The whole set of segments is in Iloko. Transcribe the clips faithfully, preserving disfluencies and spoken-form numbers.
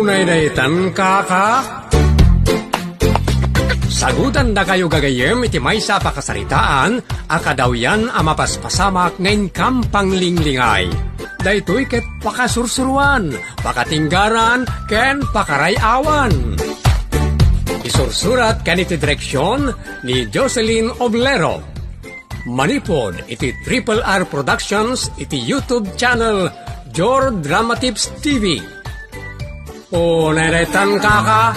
Unay daytan, kaka? Sagutan dakayo gagayyem iti maysa a pakasaritaan a kadawyan a mapaspasamak nga inkam panglinglingay. Daytoy ket pakasursuruan, pakatinggaran, ken pakaray-awan. Isursurat ken iti direksyon ni Jocelyn Oblero. Manipud iti Triple R Productions iti YouTube channel Jor Drama Tips T V. Unay daytan, kaka?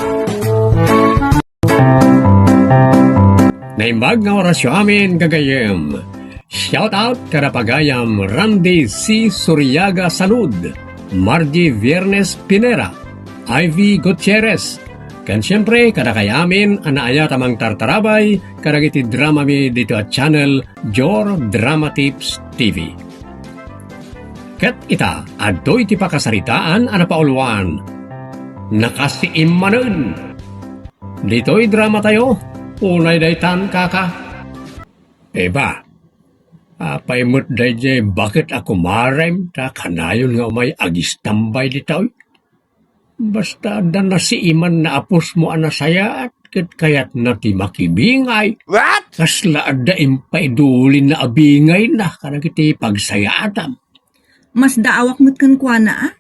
Naimbag nga orasyo amin, gagayyem. Shout out kada pagayam Randy C. Suriaga Salud, Margie Viernes Pinera, Ivy Gutierrez, ken siempre, kadakay amin a naayat a mangtartarabay kadagiti dramami dito a channel Jor Drama Tips T V. Ket ita, adtoy ti pakasaritaan a napauluan. Nakasiim manen. Ditoy dramatayo, unay daytan, kaka. Eba, apay met daydiay baket a kumarem ta kanayon nga umay agistambay ditoy? Basta adda nasiimanna a pusmo a nasayaat ket kayatna ti makibingay. What? Kasla adda impaidulinna a bingayna kadagiti pagsayaatam. Masdaawak met kenkuana, a.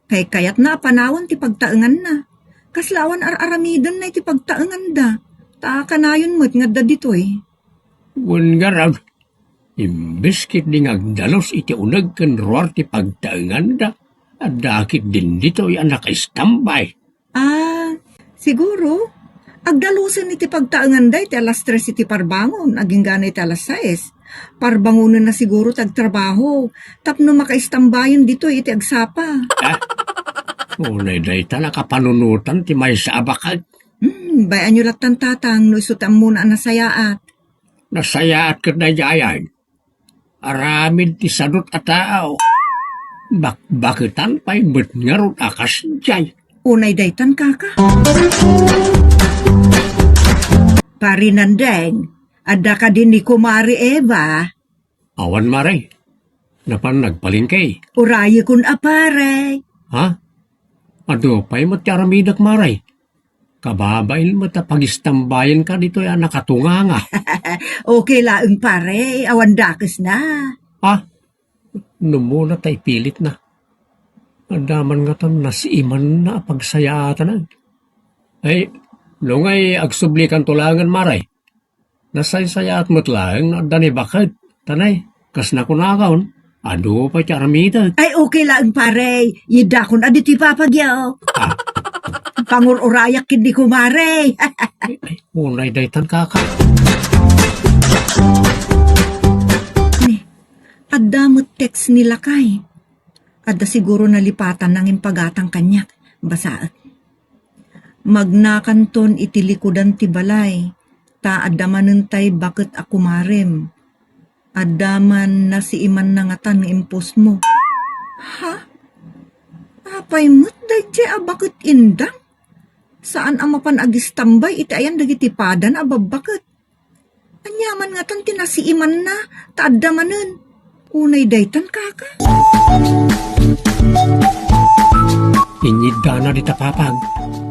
Kaykayatna a panawen ti pagtaenganna. Kasla awan ar-aramidenna iti pagtaenganda. Ta kanayon met nga adda ditoy. Wen ngarud, imbes ketdi nga agdalus iti uneg ken ruar ti pagtaenganda, adda ketdin ditoy a nakaistambay. Ah, siguro, agdalusen iti pagtaenganda iti alas tres iti parbangon, agingga iti alas sais. Parbangonenna siguro ti agtrabaho, tapno makaistambayen ditoy iti agsapa. Ah, unay dayta nakapanunotan ti maysa a baket. Hmm, bay-anyo lattan, tatang, no isu ti ammona a nasayaat. Nasayaat ket daydiay. Aramid ti sadut a tao. Bakbaketan pay met ngarud a kasdiay. Unay daytan, kaka. Pari Nandeng, adda kadi ni Kumari Eva? Awan, Mare. Napan nagpalengke. Urayekon a, Pare. Ha? Adu pay met ti aramidek, Mare. Kababain met a pagistambayenka ditoy a nakatunganga. Okay laeng, Pare. Awan dakesna. Ah, no muna ta ipilitna. Adda man ngatan nasiimanna a pagsayaatanan. Ay, no ngay agsublikanto laengen, Mare. Nasaysayaat met laeng no adda ni baket. Tanay, kas nakunakon, adu pay ti aramidek. Ay, okay laeng, Pare. Yiddakon a ditoy papagyo. Ah. Pangur-urayak ken ni Kumare. Ay, ay, unay daytan, kaka. Ni, adda met text ni lakay. Adda siguro nalipatanna nga impagatang kaniak. Basaek. Magnakanton iti likudan ti balay, ta adda manen tay baket a kumarem. Adda man nasiimanna ngatan nga impostmo. Ha? Apay met daydiay a baket, indang? Saan a mapan agistambay iti ayan dagiti padana a babbaket. Ania man ngatan ti nasiimanna, ta adda manen. Unay daytan, kaka. Inyiddana dita papag.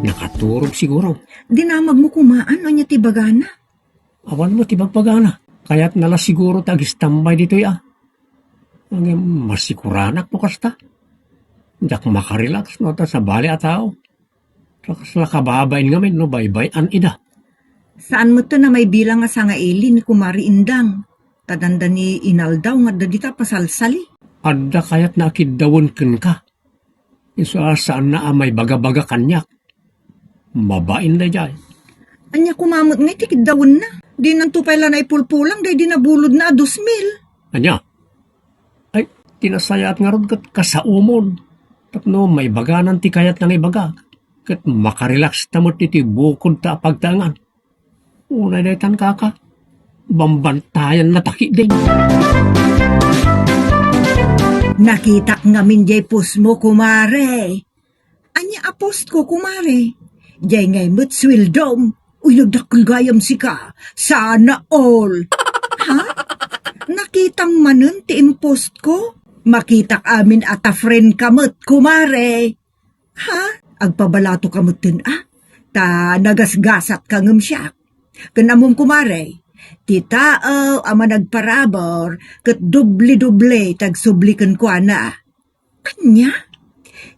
Nakaturog siguro. Dinamagmo koma no ania ti bagana. Awan met ti bagbagana. Kayatna la siguro ti agistambay ditoy a. Ngem masikuranak no kasta. Diak makarelax no adda sabali a tao. Ta kasla kababain ngamin no baybay-an ida. Saan met a maibilang a sangaili ni Kumari Indang. Ta dandani inaldaw nga adda dita pasalsali. Adda kayatna a kiddawen kenka. Isu a saanna a maibagabaga kaniak. Mabain daydiay. Ania koma met nga iti kiddawenna? Dinanto pay la naipulpulang daydi nabulodna a dos mil. Ania? Ay, ti nasayaat ngarud ket kasaomon. Tapno maibaganan ti kayatna nga ibagak. Ket makarelax ta met iti bukod ta a pagtaengan. Unay daytan, kaka. Bambantayanna ta ketdin. Nakitak ngamin diay postmo, kumare. Ania a postko, kumare? Diay ngay met sueldom. Uy, nagdakkel gayam sika. Sana all. Ha? Nakitam manen ti impostko? Makitak amin a ta friend ka met, kumare. Ha? Agpabalato ka metten, a? Ta nagasgasat ka ngem siak. Ken ammom, kumare, ti tao a managparabur ket doble-doble ti agsubli kenkuana. Ania?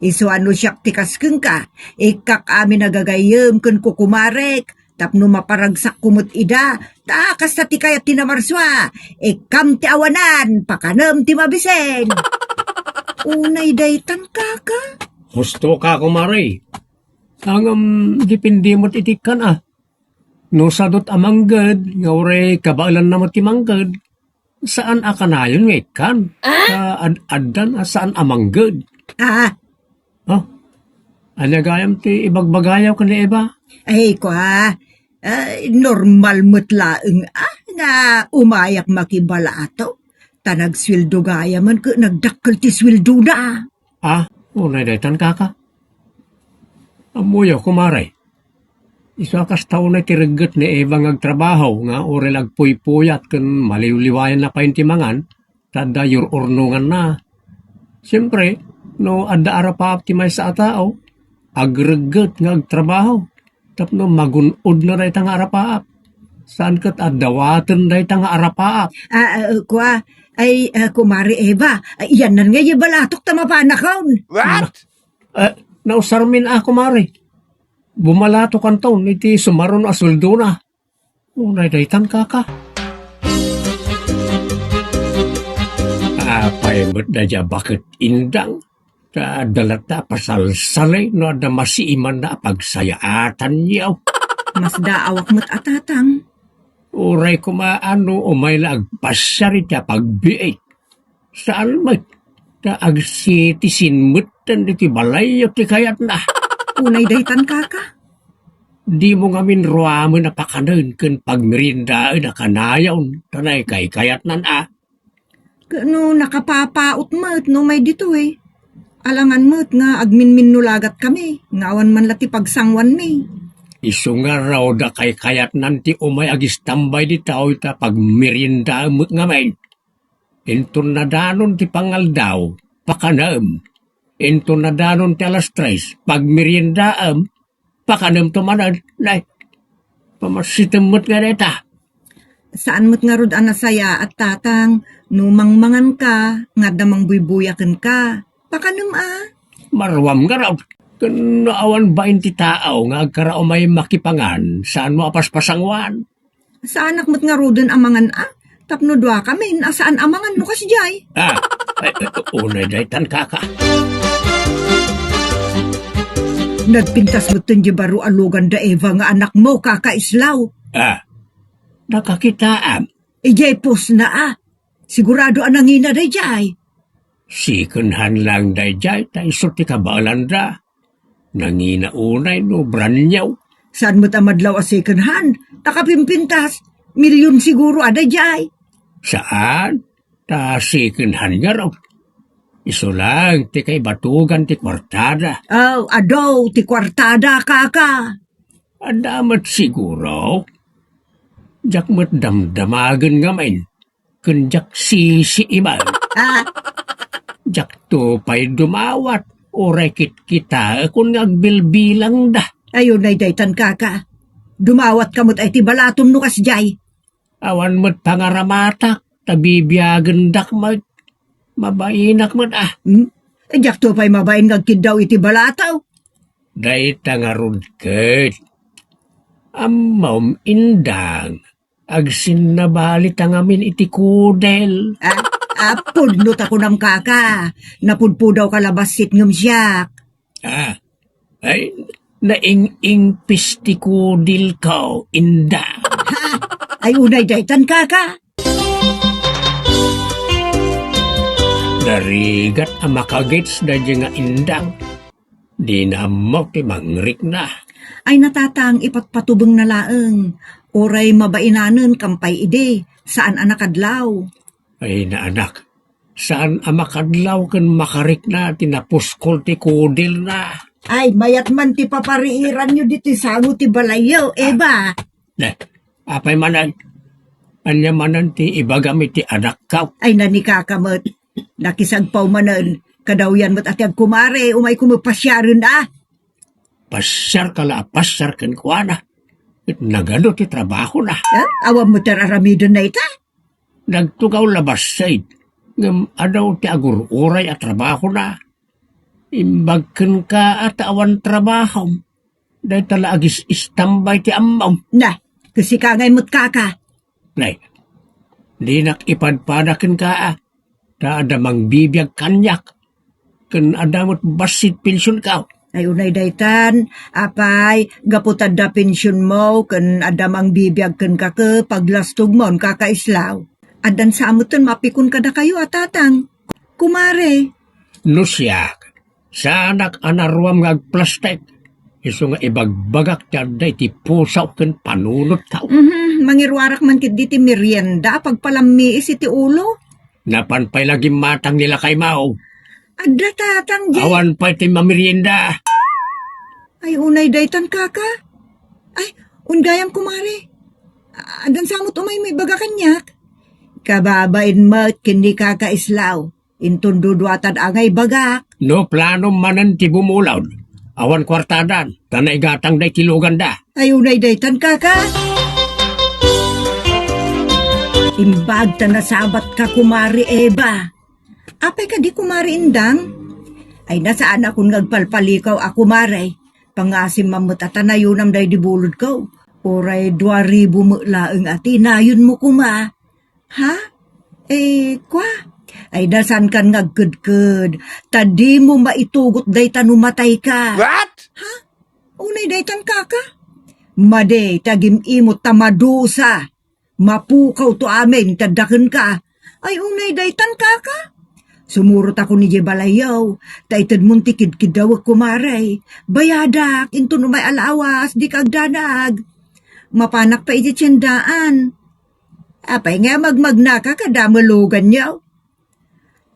Isu a no siak ti kas kenka, ikkak amin a gagayyem ken kukumarek, tapno maparagsakko met ida, ta kasta ti kayat ti namarsua, ikkam ti awanan, pakanem ti mabisin. Unay daytan, kaka? Husto ka, kumare. Ngem, depende met iti ikkan, a. No sadot a mangged, nga uray kabaelanna met ti mangged, saan a kanayon nga ikkan. Ah? Ta ad-, addan a saan a mangged. Ah. Oh, ania gayam ti ibagbagayaw ken ni Eva? Ay, kua, ah, normal met laeng, ah, nga umayak makibalato. Ta nagsueldo gayamen ket nagdakkel ti sueldona. Ah, unay daytan, kaka. Ammoyo, kumare. Isu a kasta unay ti regget ni Eva nga agtrabaho nga uray la agpuypuyat ken maliwliwayanna pay ti mangan, ta adda yur-urnonganna. Siempre, no adda arapaap ti maysa a tao, agregget nga agtrabaho tapno magun-odna dayta nga arapaap. Saan ket a dawaten dayta nga arapaap. Ah, ah, kua, ay, ah, Kumare Eva, ah, iyannan nga ibalatok ta mapanakon. What? Eh, nausarmin a, kumare. Bumalato kanton iti sumaruno a sueldona. Unay daytan, kaka. Apay met daydiay a baket indang? Ta adda latta a pasalsali no adda masiimanna a pagsayaatanyo. Masdaawak met a tatang. Uray koma no umay la agpasiar iti apagbiit. Saan met, ta agsitisin metten iti balayyo ti kayatna. Unay daytan, kaka. Dimo ngamin ruamen a pakanen ken pagmeriendaen a kanayon ta naikaykayatnan a. Ket no nakapapaut met no umay ditoy, alangan met nga agminminnulagat kami, nga awan man la ti pagsanguanmi. Isu ngarud a kaykayatnan ti umay agistambay ditoy ta pagmeriendaem met ngamin. Inton nadanon ti pangaldaw, pakanem. Inton nadanon ti alas tres, pagmeriendaem, pakanemto manen. Nay, pamasitem met nga dayta. Saan met ngarud a nasayaat, tatang, no mangmanganka, nga adda mangbuybuya kenka. Pakanem a. Maruam ngarud. Ken no awan bain ti tao nga agkaraumay makipangan, saanmo a paspasanguan? Saanak met ngaruden a mangan a, tapno duakamin a saan a mangan no kasdiay. Ah, ay, ay, unay daytan, kaka. Nagpintas metten di baro a lugan da Eva nga anakmo, kaka Islaw. Ah, nakakitaam. Idiay pusna a. Sigurado a nangina daydiay. Second hand lang daydiay, ta isu ti kabaelanda. Nangina unay no brand new. Saan met a madlaw a second hand? Ta kapimpintas, milyon siguro a daydiay. Saan? Ta second hand ngarud. Isu lang ti kaibatugan ti kuartada. Oh, adu ti kuartada, kaka. Adda met siguro. Diak met damdamagen ngamin. Ken diak sisiiman. Ah. Diakto pay dumawat, uray kitkitaekon nga agbilbilangda. Ay, unay daytan, kaka. Dumawat ka met ay ti balatom no kasdiay. Awan met pangaramatak, ta bibiagendak met. Mabainak met, ah. Hmm? Diakto pay mabain nga agkiddaw iti balato. Dayta ngarud ket. Ammom, indang. Agsinnabali ta ngamin iti kudel. Ah, ah, pudno ta kunam, kaka. Napudpudaw ka la bassit ngem siak. Ah, ay, naing-ingpis ti kudel ko, inda. Ha? Ay, unay daytan, kaka. Narigat a makagits daydi nga indang. Dina ammo ti mangrikna. Ay, natatang, ipatpatubengna laeng. Uray mabainanen kampay idi, saan a nakadlaw. Ay, naanak, saan a makadlaw ken makarikna ti napuskol ti kudelna. Ay, mayat man ti papariiranyo ditoy sango ti balayyo, Eva. Ne, apay manen? Ania manen ti ibagam iti anakko? Ay, nanikaka met. Nakisagpaw manen. Kadawyan met a ti agkumare, umay kumo pasiaren, ah. Pasiarka la a pasiar kenkuana. Ket nagadu ti trabahona. Eh, awan met ti ar-aramidenna ita? Nagtugaw la bassit. Ngem adu ti agur-uray a trabahona. Imbag kenka a ta awan trabahom. Dayta la agis-istambay ti ammom. Na, ket sika ngay met, kaka. Nay, dinak ipadpada kenka a, ta adda mangbibiag kaniak. Ken adda met bassit pensionko. Ay, unay daytan, apay, gapu ta adda pensionmo, ken adda mangbibiag kenka ket paglastogmon, kaka Islaw. Addan sa metten mapikon kadakayo a tatang. Kumare. No siak, saanak a naruam nga agplastik. Isu nga ibagbagak ti adda iti puso ken panunotko. Mhm, mangiruarak man ketdi ti merienda a pagpalammiis iti ulo. Napan pay la gimmatang ni lakaymo. Adda tatang, di. Awan pay ti mamerienda. Ay, unay daytan, kaka. Ay, undayam, kumare. Addan sa met umaymo ibaga kaniak. Kababain met ken ni kaka Islaw. Inton duduatan a nga ibagak. No planom manen ti bumulod, awan kuartadan, ta naigatangda iti luganda. Ay, unay daytan, kaka. Imbag ta nasabatka, Kumare Eva. Apay kadi, Kumare Indang? Ay, na saanakon nga agpalpalikaw a kumare. Pangasim man met a ta nayonam daydi bulodko. Uray dua ribu met laeng a ti nayonmo koma. Ha? Eh, kua? Ay, nasaankan nga agkedked, ta dimo maitugot dayta no matayka. What? Ha? Unay daytan, kaka? Madi ta agim-imot ta madusa. Mapukawto amin ti adda kenka. Ay, unay daytan, kaka? Sumurotakon idiay balayyo, ta itedmon ti kidkiddawek, kumare. Bayadak, inton umay a lawas, dika agdanag. Mapanak pay idiay tiendaan. Apay nga magmagnaka kada maluganyo?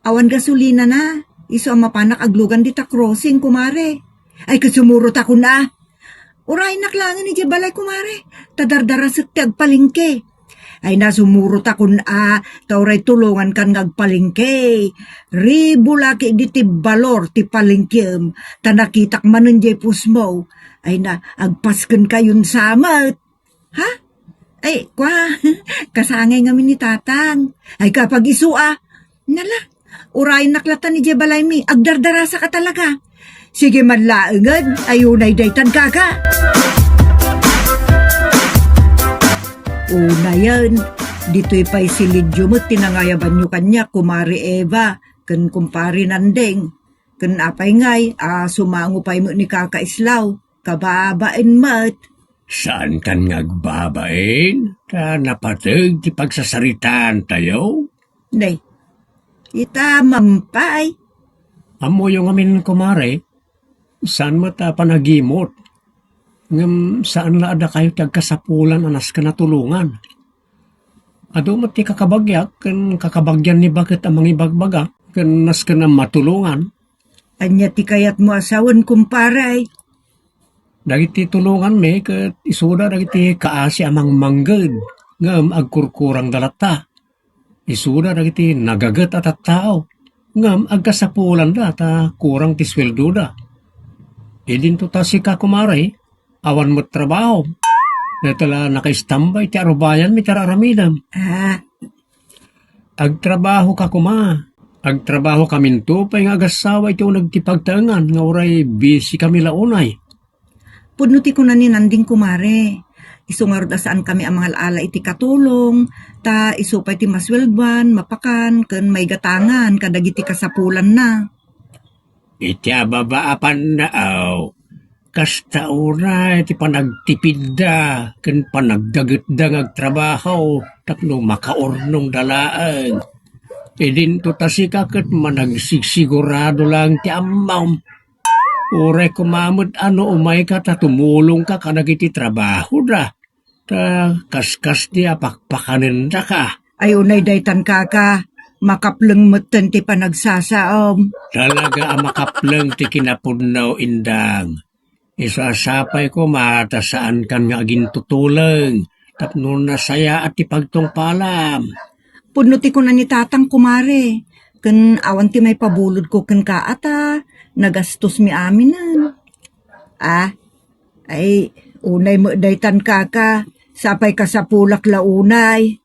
Awan gasolinana. Isu a mapanak aglugan dita crossing, kumare. Ay, ket sumurotakon a. Uraynak laengen idiay balay, kumare. Ta dardarasek ti agpalengke. Ay, na, sumurotakon a. Ta uray tulongankan nga agpalengke. Ribu la ketdi ti balor ti palengkem. Ta nakitak manen diay pusmo. Ay, na, agpaskenkayon sa met. Ha? Ay, kua, kasangay ngamin ni tatang. Ay, kapag isu a. Nala, uraynak latan idiay balaymi, agdardarasak a talaga. Sige man laengen, ay, unay daytan, kaka. Unayen, ditoy pay silidyo met ti nangayabanyo kaniak, Kumare Eva, ken Kumpare Nandeng. Ken apay ngay a sumango pay met ni kaka Islaw, kababain met. Saankan nga agbabain, ta napateg ti pagsasaritaantayo? Nay, ita mampay. Ammoyo ngamin, kumare, saan met a panagimot. Ngem saan la a dakayo ti agkasapulan a nasken a tulongan. Adu met ti kakabagiak ken kakabagian ni baket a mangibagbaga ken nasken a matulongan. Ania ti kayatmo a sawen, kumpare? Dagiti tulonganmi ket isuda dagiti kaasi a mangmangged ngem agkurkurangda latta. Isuda dagiti nagaget a tattao ngem agkasapulanda ta kurang ti sueldoda. Idinto ta sika, kumare, awan met trabaho. Dayta la nakaistambay ti arubayanmi ti ar-aramidem. Ah. Agtrabahoka koma. Agtrabahokaminto pay nga agassawa iti uneg ti pagtaengan nga uray busy kami la unay. Pudno ti kuna ni Nanding, kumare. Isu ngarud a saankami a mangal-ala iti katulong, ta isu pay ti masueldoan, mapakan, ken maigatangan kadagiti kasapulanna. Iti ababa a pannaaw, kasta unay ti panagtipidda ken panagdagetda nga agtrabaho tapno makaurnongda laeng. Idinto ta sika ket managsigsigurado laeng ti ammom. Uray koma met a no umayka ta tumulongka kadagiti trabahoda. Ta kaskasdi a pakpakanendaka. Ay, unay daytan, kaka, makapleng metten ti panagsasaom. Talaga a makapleng ti kinapudno, Indang. Isu a sapay koma ta saankan nga agintutuleng tapno nasayaat ti pagtungpalam. Pudno ti kuna ni tatang, kumare, ken awan ti maipabulodko kenka a ta nagastosmi aminen. Ah, Ay, unay met daytan, kaka. Sapay kasapulak la unay.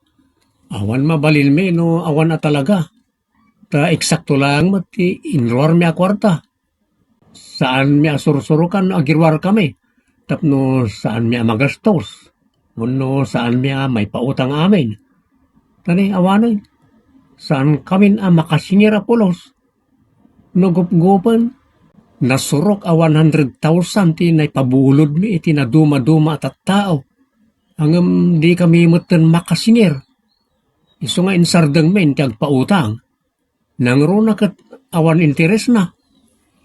Awan mabalinmi no awan a talaga. Ta eksakto laeng met ti inruarmi a kuarta. Saanmi a sursurokan no agiruarkami, tapno saanmi a magastos, wenno saanmi a maipautang amin. Ta ni awanen, saankamin a makasingir a pulos. No gupgupen, nasurok a one hundred thousand ti naipabulodmi iti nadumaduma a tattao. Ngem dikami metten makasingir. Isu nga insardengmi ti agpautang. Nangruna ket awan interesna.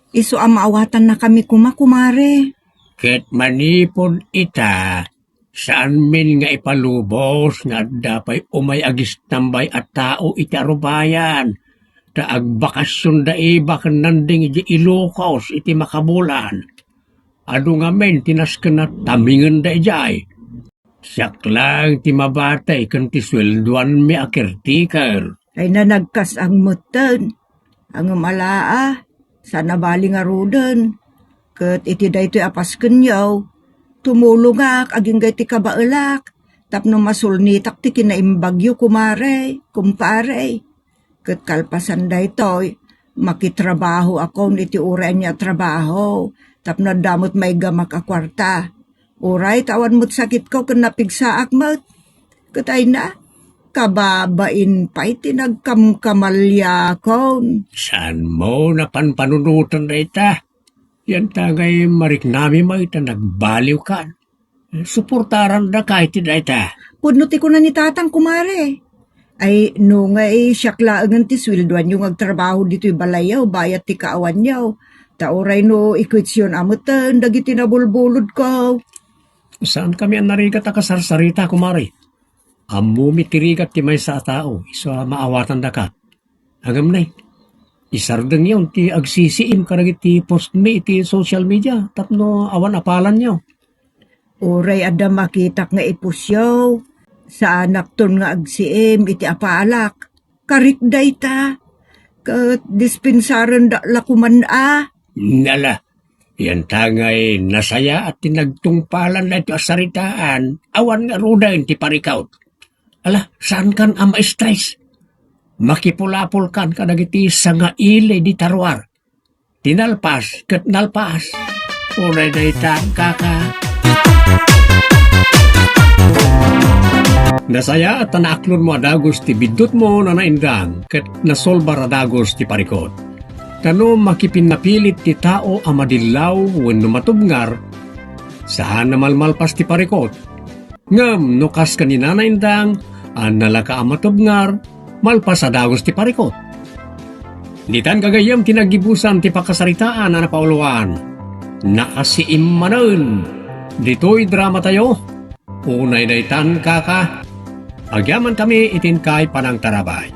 Isu a maawatannakami koma, kumare. Ket manipud ita, saanmin nga ipalubos nga adda pay umay agistambay a tao iti arubayan, ta agbakasionda iba ken nanding idiay Ilocos iti makabulan. Adu ngamin ti nasken a tamingenda idiay. Siak laeng ti mabati ken ti sueldoanmi a caretaker. Ay, nanagkas-ang metten. Ngem ala a, saan a bali ngaruden. Ket iti daytoy a paskenyo, tumulongak agingga iti kabaelak tapno masulnitak ti kinaimbagyo, kumare, kumpare. Ket kalpasan daytoy, makitrabahoakon iti uray ania a trabaho tapno adda met maigamak a kuarta. Uray ta awan met sakitko ken napigsaak met. Ket ayna, kababain pay ti nagkamkamaliakon. Saanmo a panpanunoten dayta? Yantangay mariknami met a nagbaliwkan. Suportarandaka iti dayta. Pudno ti kuna ni tatang, kumare. Ay, no nga, eh, siak laengen ti sueldoanyo nga agtrabaho ditoy balayyo, bayat ti kaawanyo. Ta uray no ikuetsion a metten dagiti nabulbulodko. Saankami a narigat a kasarsarita, kumare. Ammomi ti rigat ti maysa a tao, isu a maawatandaka. Ngem nay, isardengyo ti agsisiim kadagiti postmi iti social media tapno awan a palanyo. Uray adda makitak nga ipusyo, saanakton nga agsiim iti apalak. Karik dayta, ket dispensarenda la koman a. Nala, yantangay nasayaat ti nagtungpalan daytoy a saritaan, awan ngaruden ti parikut. Ala, saankan a ma-stress. Makipulapolkan kadagiti sangaili dita ruar. Ti nalpas ket nalpas. Uray dayta, kaka. Nasayaat ta naaklonmo a dagus ti biddutmo a naindang ket nasolbar a dagus ti parikut. Ta no makipinnapilit ti tao a madillaw wenno matubngar, saan a malmalpas ti parikut. Ngem no kas ken ni Nana Indang a nalaka a matubngar, malpas a dagus ti parikut. Ditan gagayyem ti naggibusan ti pakasaritaan a napauluan. Nakasiim manen ditoy dramatayo. Unay daytan, kaka. Agyamankami iti inkay panangtarabay.